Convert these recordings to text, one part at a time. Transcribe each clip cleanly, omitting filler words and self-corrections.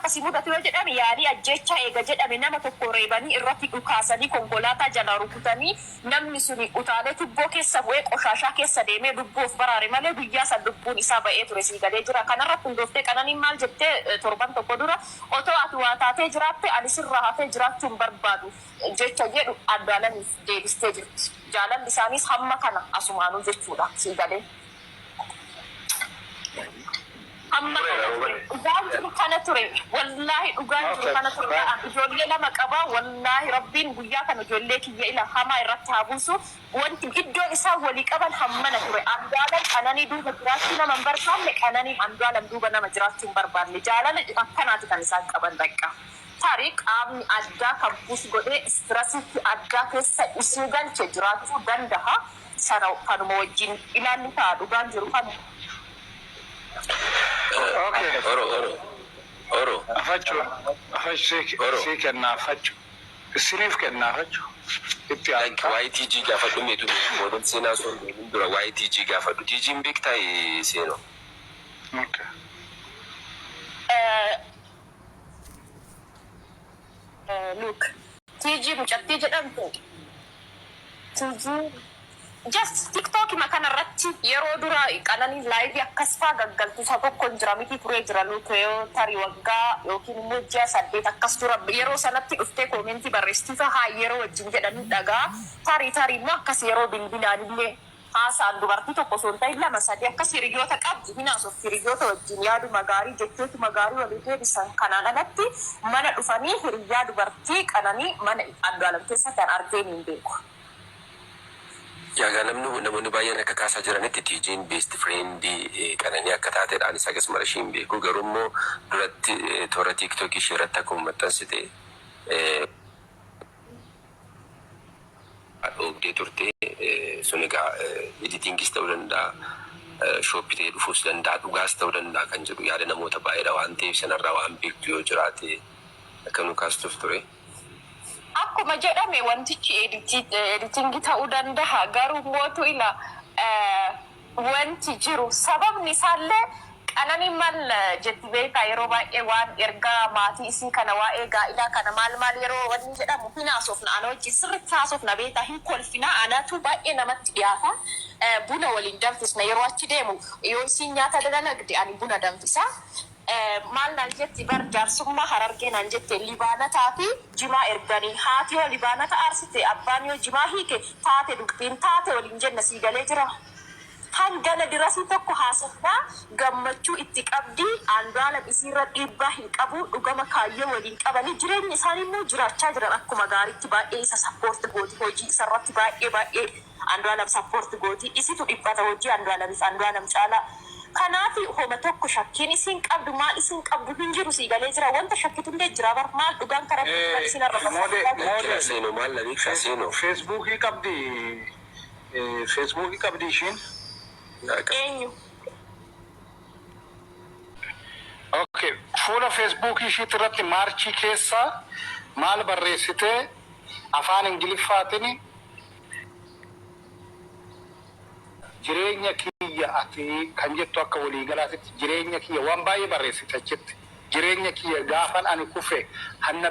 akka si mudatu yoo jedhame yaalii ajjeechaa eega jedhame nama tokko reebanii irratti dhukaasanii konkolaataa jalaa rukutanii namni suni utaalee tubboo keessa bu'ee qoshaashaa keessa deemee lubbuu of baraare malee guyyaa san lubbuun isaa ba'ee ture sii galee jira. Kanarratti hundooftee Qananiin maal jettee torban tokko dura otoo ati waa taatee jiraatte ani sirraa hafee jiraachuu hin barbaadu jecha jedhu Andu'aalamiif deebistee jirti. Jaalalli isaaniis hamma kana asumaanuu jechuudha sii galee. Amma kana ture dhugaan jiru kana ture wallaahi dhugaan jiru kana ture an ijoollee lama qaba wallaahi rabbiin guyyaa kana ijoollee kiyya ila hamaa irratti haa buusu wanti iddoon isaan walii qaban hammana ture Andu'aalam qananii duuba jiraachuu nama hin barbaanne qananiin Andu'aalam duuba nama jiraachuu hin barbaanne jaalala akkanaati kan isaan qaban bakka tarii qaamni addaa kan push godhee istirasitti addaa keessa isii galche jiraachuu dandaha sana kanuma wajjin ilaallu ta'a dhugaan jiru kanuma. Okay. Oro, oro, oro. Afachu, afachu sii Oro. sii kenna afachu. Isiniif kenna afachu. Itti Like aantaa. waa'ee TG gaafadhu meetu moodan seenaa osoo hin deemin dura waa'ee TG gaafadhu. TG'n beektaa seenoo? Okay. Look TG mucattii jedhamtu TG just TikTok ma kana irratti yeroo dura qananii live akkas faa gaggaltu isa tokko hin jira miti turee jira look yoo tarii waggaa yookiin immoo ji'a 8 akkas dura yeroo sanatti dhuftee koomentii barreessitii faa haa yeroo wajjin jedhanii dhagaa tarii tarii immoo akkas yeroo bilbilaan illee haasa'an dubartii tokko osoo hin ta'in lama sadi akkas hiriyoota qabdi hin haasofti hiriyoota wajjin yaaduma gaarii jechootuma gaarii walii deebisan kanaan alatti mana dhufanii hiriyyaa dubartii qananii mana Andu'aalam keessatti an argeen hin beeku. Yaagaa namni namoonni baay'een akka kaasaa jiranitti TG'n best friend Qananii akka taatedha. Anis hagas mara ishii hin beeku. Garuu immoo duratti toora TikTok ishee irratti akkuma maxxansite dhoobdee turte. Sun egaa editingis ta'uu danda'a, shooppi ta'ee dhufuus danda'a, dhugaas ta'uu danda'a kan jedhu yaada namoota baay'eedha waan ta'eef sanarraa waan beektu yoo jiraate akka nu kaastuuf ture. Akkuma jedhame wantichi editing ta'uu dandaha garuu mootu ila wanti jiru sababni isaallee Qananiin maal jetti beektaa yeroo baay'ee waan ergaa maatii isii kana waa'ee gaa'ilaa kana maal maal yeroo wanni jedhamu hin haasofna ana wajjin sirritti haasofna beektaa hin kolfina anatu baay'ee namatti dhiyaata buna waliin danfisna yeroo achi deemu yoo isiin nyaata dalagde ani buna danfisa Maal naan jetti bar jaarsummaa Harargee naan jette libaanataa fi jimaa erganii haati yoo libaanata aarsite abbaan yoo jimaa hiike taate dubbiin taate waliin jenna sii galee jira hangana dirasii tokko haasofnaa gammachuu itti qabdi Andu'aalam isiirra dhiibbaa hin qabu dhugama kaayyoo waliin qabanii jireenya isaanii immoo jiraachaa jiran akkuma gaariitti baay'ee isa support gooti hojii isarratti baay'ee baay'ee Andualam support gooti isitu dhiphata hojii Andualamif Andualam caalaa kanaafi homa tokko shakkiin isiin qabdu maal isiin qabdu hin jiru sii galee jira wanta shakkitullee jira bar maal dhugaan karaa dhugaan isiin arrabasa Mode Lakkina model seeno maal na beektaa seeno. Feesbuukii qabdi feesbuukii qabdi ishiin. Eenyu? Okay. Fuula feesbuukii ishiitti irratti maarchii keessa maal barreessitee afaan Ingiliffaatiin Jireenya kiyya ati kan jettu akka waliigalaatitti jireenya kiyya waan baay'ee barreessite achitti. Jireenya kiyya gaafan ani kufe hanna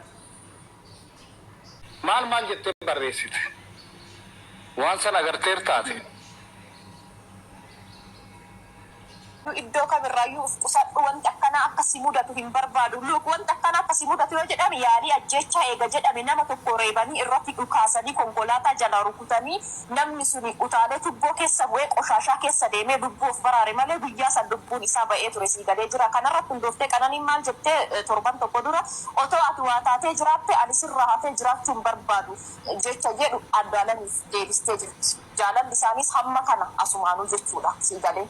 maal maal jettee barreessite. Waan san agarteerta ati? Iddoo kamirraayyuu of qusadhu wanti akkanaa akka si mudatu hin barbaadu look wanti akkanaa akka si mudatu yoo jedhame yaalii ajjeechaa eega jedhame nama tokko reebanii irratti dhukaasanii konkolaataa jalaa rukutanii namni suni utaalee tubboo keessa bu'ee qoshaashaa keessa deemee lubbuu of baraare malee guyyaa san lubbuun isaa ba'ee ture sii galee jira kanarratti hundooftee qananiin maal jettee torban tokko dura otoo ati waa taatee jiraatte ani sirraa hafee jiraachuu hin barbaadu jecha jedhu Andu'aalamiif deebistee jirti. Jaalalli isaaniis hamma kana asumaanuu jechuudha sii galee.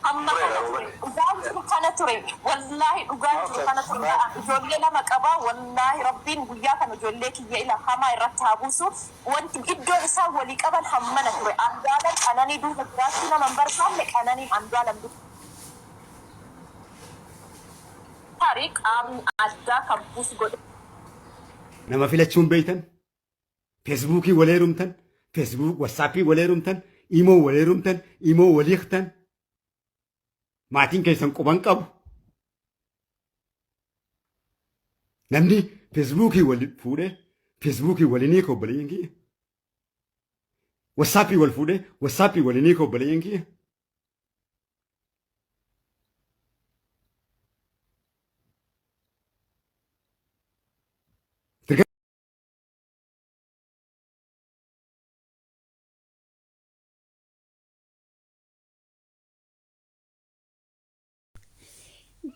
Hamma kana ture. Dhugaan jiru kana ture. Wallaahi dhugaan jiru kana ture. An ijoollee lama qaba. Wallaahi rabbiin guyyaa kana ijoollee kiyya ila hamaa irratti haa buusu. Wanti iddoon isaan walii qaban hammana ture. Andu'aalam qananii duuba jiraachuu nama hin barbaanne qananiin Andu'aalam duuba. Tarii qaamni addaa kan push godhe. Nama filachuun beeytan, Feesbuukii wal heerumtan, Facebook, WhatsAppii wal heerumtan, Imo wal heerumtan, Imo wal hiiktan. Maatiin keessan quban qabu. Namni feesbuukii wal fuudhee feesbuukii waliin hiika obboleeyyan kiyya. Wassaappii wal fuudhee wassaappii waliin hiika obboleeyyan kiyya.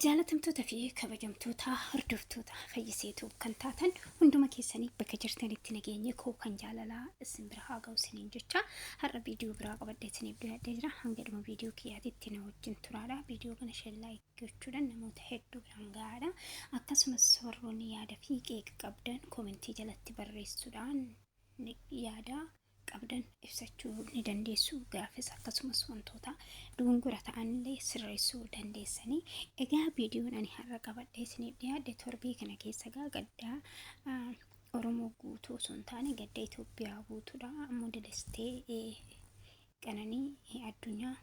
Jaalatamtoota fi kabajamtoota hordoftoota Fayyiseetuub kan taatan hunduma keessanii bakka jirtanitti nageenyi koo kan jaalalaa isin bira haa ga'u isiniin jecha har'a viidiyoo biraa qabadhee isiniif dhiyaadhee jira. Hanga dhuma viidiyoo kiyyaatitti na wajjin turaadha. Viidiyoo kana share like gochuudhaan namoota hedduu biraan gahaadha. Akkasumas warroonni yaada fi qeeqa qabdan koomentii jalatti barreessuudhaan yaada qabdan ibsachuu ni dandeessu. Gaafis akkasumas wantoota dogongora ta'anillee sirreessuu dandeessanii. Egaa viidiyoon ani har'a qabadhee isiniif dhiyaadhe torbee kana keessa egaa gaddaa Oromoo guutuu osoo hin taane gadda Itoophiyaa guutuudha. Modelistee Qananii Addunyaa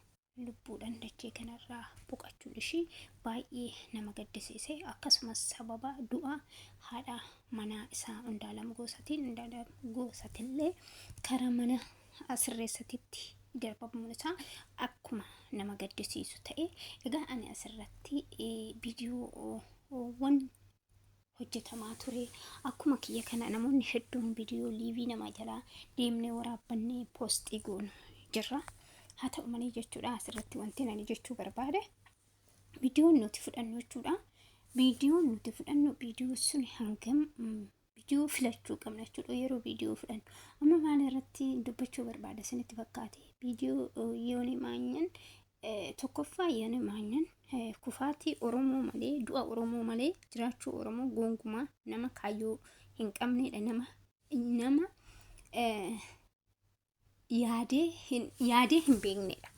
lubbuudhaan dachee kanarraa boqachuun ishii baay'ee nama gaddisiise. Akkasumas sababa du'a haadha manaa isaa Undaalam Goosatiin Undaalam Goosatillee karaa mana sirreessatitti darbamuun isaa akkuma nama gaddisiisu ta'e. Egaa ani asirratti viidiyoowwan hojjetamaa ture. Akkuma kiyya kana namoonni hedduun viidiyoo liivii namaa jalaa deemnee waraabbannee poostii goonu jirra. Haa ta'u malee jechuudha asirratti wanti ani jechuu barbaade viidiyoon nuti fudhannu jechuudha. Viidiyoon nuti fudhannu viidiyoo sun hangam viidiyoo filachuu qabna jechuudha yeroo viidiyoo fudhannu. Amma maal irratti dubbachuu barbaada isinitti fakkaate viidiyoo yooni maanyan Tokkoffaa Yooni Maanyan kufaatii Oromoo malee du'a Oromoo malee jiraachuu Oromoo gonkumaa nama kaayyoo hin qabneedha. Nama nama yaadee hin yaadee hin beekneedha.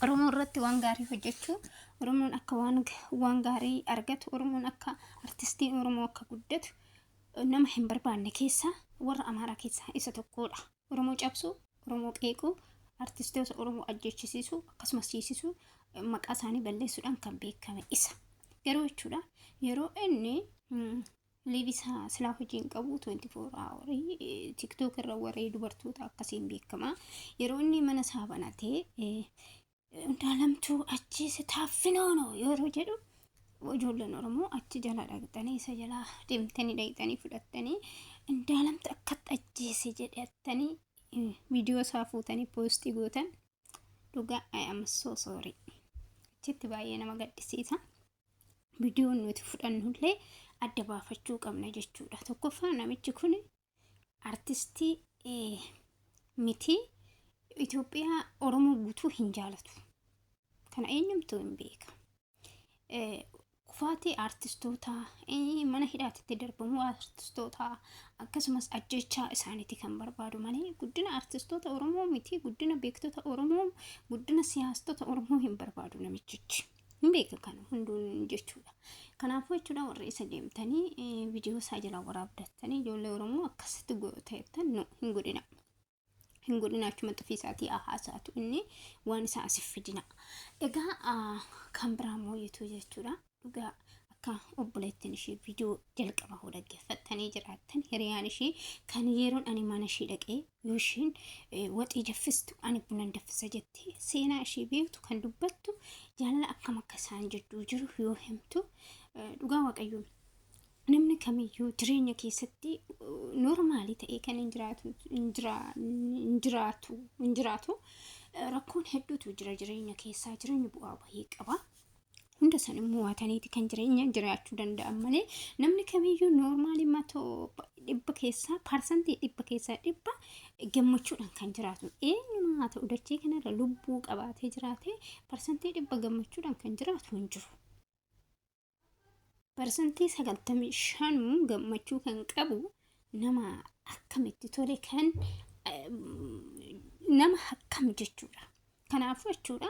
Oromoo irratti waan gaarii hojjechuu, Oromoon akka waan waan gaarii argatu, Oromoon akka artistiin Oromoo akka guddatu nama hin barbaanne keessaa warra Amaaraa keessaa isa tokkodha. Oromoo cabsuu, Oromoo qeequu, artistoota Oromoo ajjeechisiisuu akkasumas hiisisuu maqaa isaanii balleessuudhaan kan beekame isa. Garuu jechuudha yeroo inni liivisaa silaa hojii hin qabu 24 hourii tiktook irra warree dubartoota akkasiin beekama. Yeroo inni mana isaa banatee Hundaalamtuu ajjeese taaffinoonoo yeroo jedhu ijoolleen Oromoo achi jala dhaqxanii isa jalaa deemtanii dhaqxanii fudhattanii Hundaalamtu akkatti ajjeese jedhattanii viidiyoo isaa fuutanii poostii gootan dhugaa I am so sorry. Achitti baay'ee nama gaddisiisa. Viidiyoon nuti fudhannullee adda baafachuu qabna jechuudha. Tokkoffaa namichi kun artistii miti Itoophiyaa Oromoo guutuu hin jaalatu. Kana eenyumtuu hin beeka. Kufaatii artistootaa, mana hidhaatitti darbamuu artistootaa akkasumas ajjechaa isaaniiti kan barbaadu malee guddina artistoota Oromoo miti, guddina beektota Oromoo, guddina siyaastota Oromoo hin barbaadu namichichi. Hin beeka kana hunduun jechuudha. Kanaafuu jechuudha warri isa deemtanii viidiyoo isaa jalaa waraabdattanii ijoollee Oromoo akkasitti gooteettan no hin godhina. Hin godhina achuma xufii isaatii haa haasaatu inni waan isaa asif fidina. Egaa kan biraa mooyituu jechuudha. Dhugaa akka obboleettiin ishee viidiyoo jalqaba hoo dhaggeeffattanii jiraattan hiriyaan ishee kan yeroon ani mana ishee dhaqee yoo isheen waxii daffistu ani bunan daffisa jettee seenaa ishee beektu kan dubbattu jaalala akkam akka isaan jidduu jiru yoo himtu dhugaa waaqayyoo namni kamiyyuu jireenya keessatti noormaalii ta'ee kan hin jiraatu hin jiraatu hin jiraatu rakkoon hedduutu jira jireenya keessaa jireenyi bu'aa bahii qaba. Hunda san immoo waataniiti kan jireenya jiraachuu danda'an malee namni kamiyyuu noormaalii matoo dhibba keessaa parsantii dhibba keessaa dhibba gammachuudhaan kan jiraatu eenyumaa haa ta'u dachee kanarra lubbuu qabaatee jiraatee parsantii dhibba gammachuudhaan kan jiraatu hin jiru. Parsantii 95 gammachuu kan qabu nama akkamitti tole kan nama akkam jechuudha. Kanaafuu jechuudha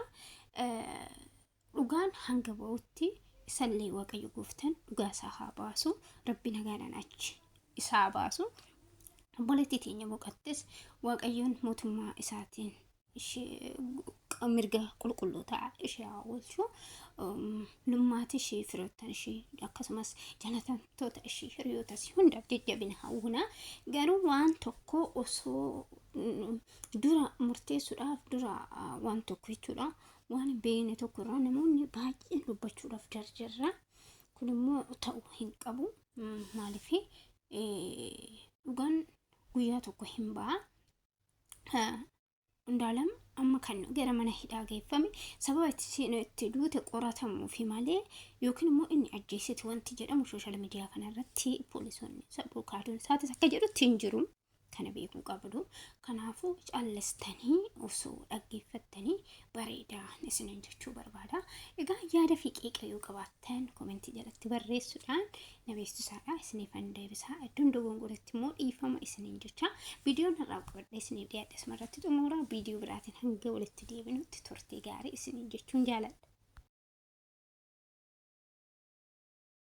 dhugaan hanga ba'utti isallee Waaqayyo gooftaan dhugaa isaa haa baasu. Rabbi nagaadhaan achi isaa baasu. Obboleettii teenya boqottes Waaqayyoon mootummaa isaatiin ishee Mirga qulqullootaa ishee haa oolchu. Lummaati ishee, firoottan ishee, akkasumas jaalatamtoota ishee, hiriyoota ishee hundaaf jajjabina hawwina. Garuu waan tokko osoo dura murteessuudhaaf dura waan tokko jechuudha. Waan hin beekne tokko irraa namoonni baay'een dubbachuudhaaf jarjarra. Kun immoo ta'uu hin qabu. Maaliif, dhugaan guyyaa tokko hin ba'a. Hundaalam amma kan gara mana hidhaa geeffame sababa itti duute qoratamuufi malee yookiin immoo inni ajjeesite wanti jedhamu social media kanarratti poolisoonni abukaatoon isaatis akka jedhutti hin jiru. Kana beekuu qabdu. Kanaafuu callistanii osoo dhaggeeffattanii bareedaa isinin jechuu barbaada. Egaa yaada fi qeeqa yoo qabaattan comment jalatti barreessuudhaan na beeksisaadha. Isiniifan deebisaa. Iddoon dogongoratti immoo dhiifama isiniin jecha. Viidiyoon har'aaf qabadhee isiniif dhiyaadhe asumarratti xumura. Viidiyoo biraatiin hanga walitti deebinutti turtii gaarii isiniin jechuun jaaladha.